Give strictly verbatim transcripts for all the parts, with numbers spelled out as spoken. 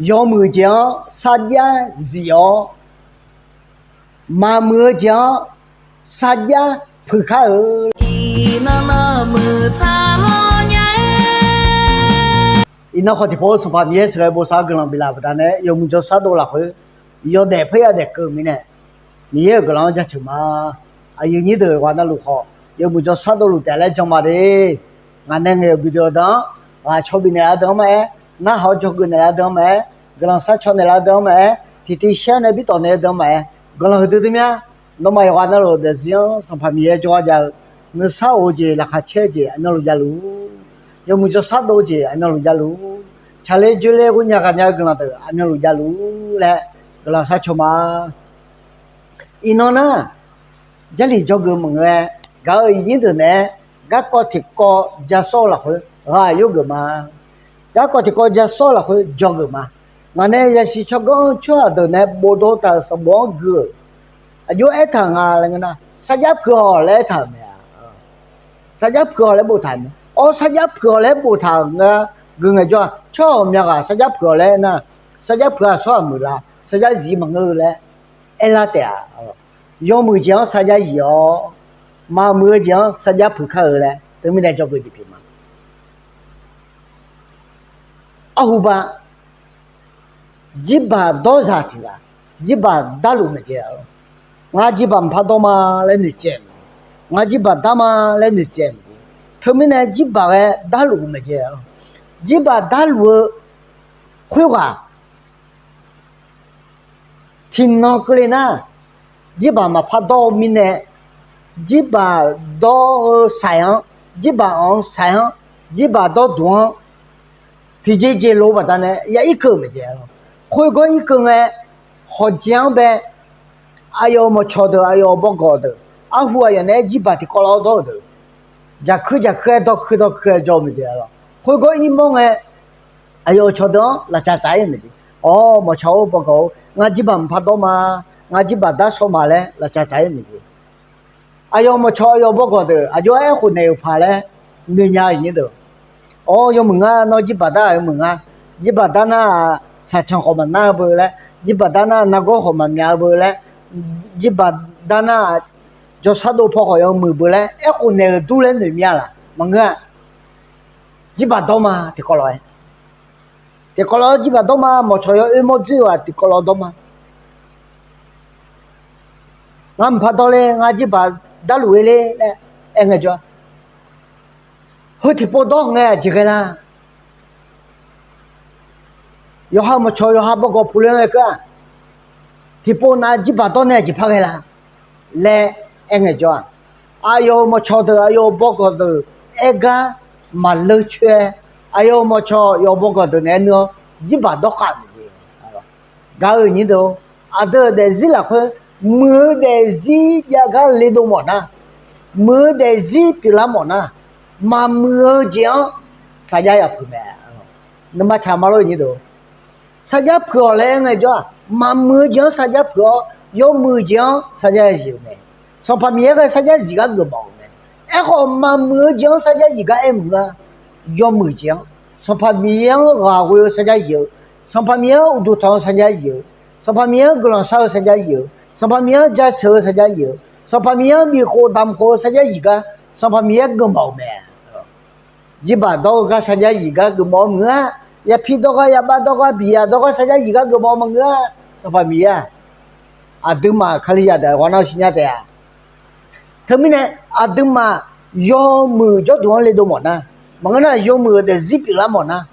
Yawmuiq jeq-anr sarjax zif-awr, maqmuiq-eu jeq-anr sarjax puiq kar-eu. Iqnan khawf tiqpov-eu Sanqpaq Miqyaer sheuqghae bosav-eu guiqlanq biflaf baqdanae, yawmuiq jawrshar dov lafkhoer yawdaef paerya daef keuv mirnae, Miqyaer-euq guiqlanq-anr jaceuq ma. Aqyuif nyir deuq ghaq navluf khawf, yawmuiq jawrshar dovluf taef laer jan ma de. Ngaq nae ngaeq-euq guiqdeuq-eu deuq-anr ghaq caw bifnaeq lar deuq-anr maqaer, narhaq-awr dzawgeuf naeq lar deuq-anr maqaer, guiqlanq sharcaw naeq lar deuq-anr maqaer, tiqtiv shaer nae bitawf naeq-eu deuq-anr maqaer, guiqlanq huiqdui dui mya. Nawmaf yawqghaq navluf daefzir-anr Sanqpaq Miqyaer jawrgar jav-eu, nuisar of-eu jeq, laqkhaq caer-eu jeq aqmyanluf javluf-ur. Yawmuiq jawrshar dov-eu jeq aqmyanluf javluf-ur. Tsaqler dzoerler ghoernya ghaqnya-eu guiqlanq deuq aqmyanluf javluf-ur laer guiqlanq sharcaw ma. Iqnan nar, Jarlif dzawgeuf maqngeur-aer, gaq-euq aqyuif nyir deuq naeq-aer garkawv tiqkawv ja sawr-eu lafkhoer ghaq yawgeuf ma. Garkawv tiqkawv ja sawr-eu lafkhoer dzawgeuf ma. Ngaq nae zaqsiq tsawrganr-anr tsawrhaq deuq nae bofdov taq-euq sanqbof-anr gui-euq, aqjox aertaq-euq nga laer ngeur nar, sarjax puiq-awq laer aertaq-euq mae-a. Sarjax puiq-awq laer boftaq-euq mae. Awr, sarjax puiq-awq laer boftaq-euq nga, gui ngaejawr-aq, tsawrhaq ghawqmya ghaq sarjax puiq-awq laer aernar, sarjax puiq-aq tsawrhaq muiqlar, sarjax zif maqngeur-eu laer aerlar taef-a. Yawmuiq jeq-anr sarjax zif-awr, maqmuiq-eu jeq-anr sarjax puiq kar-eu laer teumirnae dzawgeuf jeq pyeuf ma. Arhuba, jirbaq dawrzaq tiq ghaq, jirbaq darluf maeqjeq-a. Ngar jirbaq mqpar dawr ma laer noeqtsaev maqjeq. Ngar jirbaq dar ma laer noeqtsaev maqjeq. Teumirnae jirbaq ghae darluf maeqjeq-a. Jirbaq darluf-eu khoerghaq tiqnan keuvle nar, jirbaq maqpar dawr-eu mirnae, jirbaq dawr-eu saiq-anr, jirbaq anq-eu saiq-anr, jirbaq dawrduq-anr tiqjeq jeq lof-eu baqdanae ya ir keuv maeqjeq-a. Khoergar ir keuv ngae, hawqjeq-anr bae, aqyawf-euq mawqcawq deuq, aqyawf-euq bawgawq deuq, arhu aqyawf naeq-aer jirbaq tiqkawv lawr dawr-euq deuq, jaqkuir jaqkuir-aer dawrkuir dawrkuir-aer jawr-eu maeqjeq-a lawr. Khoergar ir mawr ngae, aqyawf-euq cawqdeuq-anr laqcaq tsaf-ir maeqjeq. Awr, mawqcawq-or, bawgawq-or, ngar jirbaq mqpar dawr ma, ngar jirbaq dar shaw ma laer laqcaq tsaf-ir maeqjeq. Aqyawf mawqcawq aqyawf bawgawq deuq aqjox-aer aerkhof naeq-euq paq laer noeqnya-eu nyir deuq. Awr, yawmuiq ngar, nawr jirbaq dar-aq yawmuiq ngar. Jirbaq dar nar-aq, saqcanq khawf maqnar-eu beu laer, jirbaq dar nar-aq, nargawr khawf maqmyaq-eu beu laer, jirbaq dar nar-aq, jawrshar dov paw khawf yawmuiq beu laer aerkhof naeq-euq dur laer noeq mya laq? Maqngeur-a. Jirbaq dawr ma tiqkawv lawr-aer. Tiqkawv lawr jirbaq dawr ma, mawqcawq yawoer mawr dzoer-eu-aq tiqkawv lawr dawr ma. Ngar mqpar dawr ler, ngar jirbaq darluf-eu ler laer aer ngaejawr, heu tiqpov dawr ngae aqjeq ghae lar? Yawqha-euq mawqcawq yawqha bawgawq puq le ngae keuv-aq, tiqpov nav jirbaq dawr nae aqjeq par ghae lar laer aer ngaejawr-aq, aqyawf-euq mawqcawq deuq aqyawf-euq bawgawq deuq aer gar maqleur coer-aer, aqyawf-euq mawqcawq yawf bawgawq deuq naeq-aer nuir-awr jirbaq dawrkhav maeqjeq. Gaq-euq nyir deuq-or, aqdui-euq daefzir lafkhoer muiq-eu daefzir jav gar le dov mawf nar, muiq-eu daefzir pyeuflar mawf nar, maqmuiq-eu jeq-anr sarjax ya puiq mae. Nuima tsaq ma lor nyir deuq-or, sarjax puiq-awq laer aer ngaejawr-aq, maqmuiq-eu jeq-anr sarjax puiq-awr, yawmuiq jeq-anr sarjax ya zif-eu mae. Sanqpaq Miqyaer ghae sarjax zif gar geufmawf-euq mae. Aerkhawf, maqmuiq-eu jeq-anr sarjax zif gar aer maqngeur-a. Yawmuiq jeq-anr, Sanqpaq Miqyaer-anr ghaq ghoe-eu sarjax zif-eu, Sanqpaq Miqyaer-anr uqduq tanq-eu sarjax zif-eu, Sanqpaq Miqyaer-anr guiqlanq shar-eu sarjax zif-eu, Sanqpaq Miqyaer-anr jaceuq-eu sarjax zif-eu, Sanqpaq Miqyaer-anr bifkhof damq khof-eu sarjax zif gar Sanqpaq Miqyaer geufmawf-euq mae. Jirbaq dawr-eu gar sarjax zif gar geufmawf-eu maqngeur-a. Yapir dawr gar, yabax dawr gar, biqyaq dawr gar sarjax zif gar geufmawf-eu maqngeur-a. Sanqpaq Miqyaer-aq, aqduimaf Kalizaq deuq ghawqnan siqnya taef-a. Teumirnae, aqduimaf yawmuiq jawrduq-anr le dov mawf nar, maqngeur nar yawmuiq-euq daefzir pyeuflar mawf nar,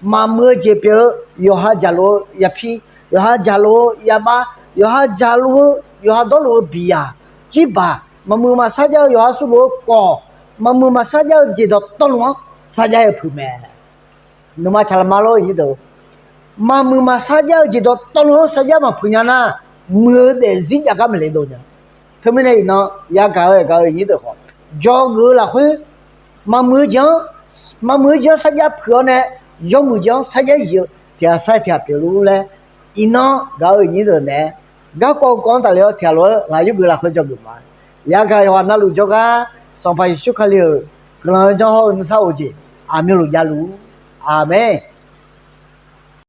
maqmuiq-eu jeq pyeuf-eu, yawqha jaqluf-eu yapir, yawqha jaqluf-eu yabax, yawqha jaqluf-eu, yawqha dawrluf-eu biqyaq, jirbaq, maqmuiq maqsar jar-eu yawqha surluf-eu kawq, maqmuiq maqsar jar-eu jeq dawqtawvluf-anr sarjax ya puiq mae. Nuima tsaq laq ma lor nyir deuq-or, maqmuiq maqsar jar-eu jeq dawqtawvluf-anr sarjax maqpuiq nya nar, muiq-eu daefzir jav gar maqle dov nya. Teumirnae iqnan yagaq-eu gaq-eu nyir deuq khawf, jawrgeuf-eu lafkhoer maqmuiq-eu jeq-anr, maqmuiq-eu jeq-anr sarjax puiq-awr nae, yawmuiq jeq-anr sarjax zif-eu tiq ghaq sar tiq ghaq pyeuf luf laer, iqnan gaq-eu nyir deuq naeq-aer garkawv kawv-anr tafle-awr tiq ghaq lof-aer ghaq yurgeuf lafkhoer jawrgeuf ma. Yagaq yawqghaq navluf jawrgar, Sanqpaq Yeqsur Kali-euq guiqlanq-eu janr hawr-eu nuisar of-eu jeq aqmyanluf javluf-ur. Aqmeq.